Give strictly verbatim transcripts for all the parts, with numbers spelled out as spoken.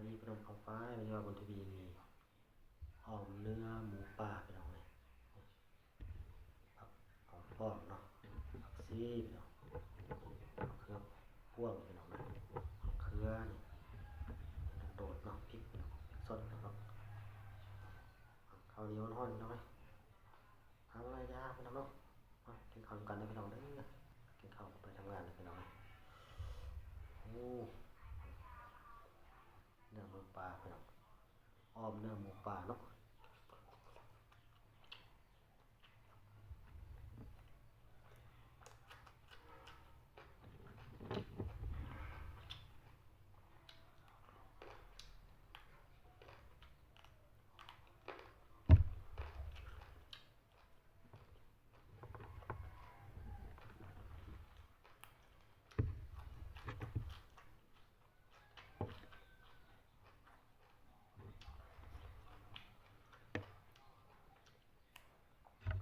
นี่พี่น้อง ปองป้าย วันนี้ว่าบุญทวีมีอ่อมเนื้อหมูป่าพี่น้องเลย ผักหอมป้อมเนาะ ผักชีพี่น้อง มะเขือพวงพี่น้องนะ มะเขือนี่ โดดเนาะ พริกพี่น้อง พริกสดเนาะ ข้าวเหนียวฮ้อนๆพี่น้องเอ้ย ทำอะไรยากพี่น้องเนาะ มากินข้าวนำกันนะพี่น้องเด้อ กินข้าวไปทำงานนะพี่น้องนะ โอ้ เนื้อหมูป่าพี่น้อง อ่อมเนื้อหมูป่าเนาะ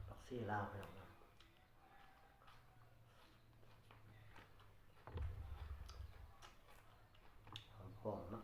ผักชีลาวพี่น้องนะ หอมป้อมเนาะ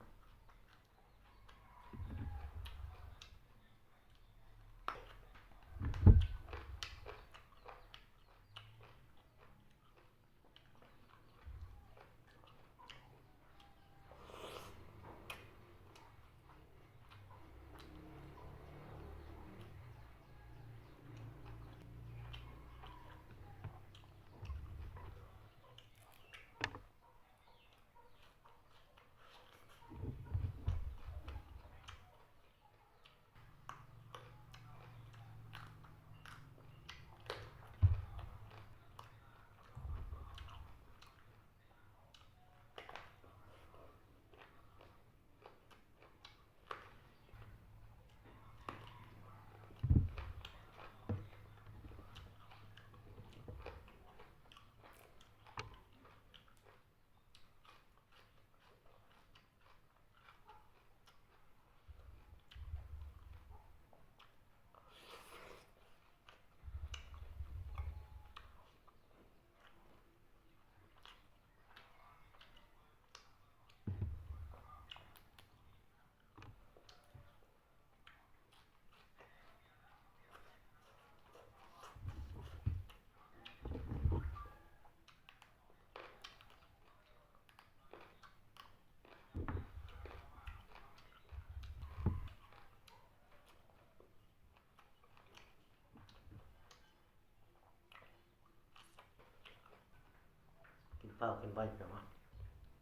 กินเปล่ากินไวเปล่าวะ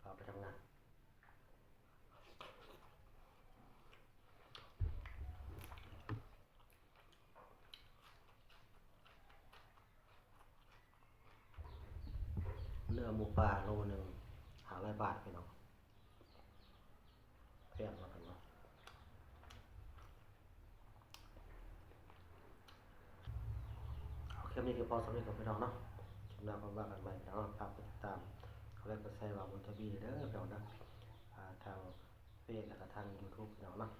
เปล่าไปทำงาน เนื้อหมูป่าโลหนึ่ง ห้าร้อยบาทพี่น้อง แพงเนาะพี่น้อง เอาคลิปนี้ก็พอสำเร็จกับพี่น้องเนาะ คลิปหน้าก็ว่ากันใหม่พี่น้อง ฝากกดติดตาม กดไลค์ กดแชร์ บ่าวบุญทวีเด้อพี่น้องนะ อ่า ทางเฟซ แล้วก็ทางยูทูบพี่น้องเนาะ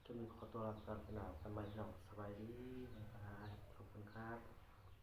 คลิปนี้ขอตัวลาไปก่อนพี่น้อง กันใหม่พี่น้อง สบายดี บ๊ายบาย ขอบคุณครับ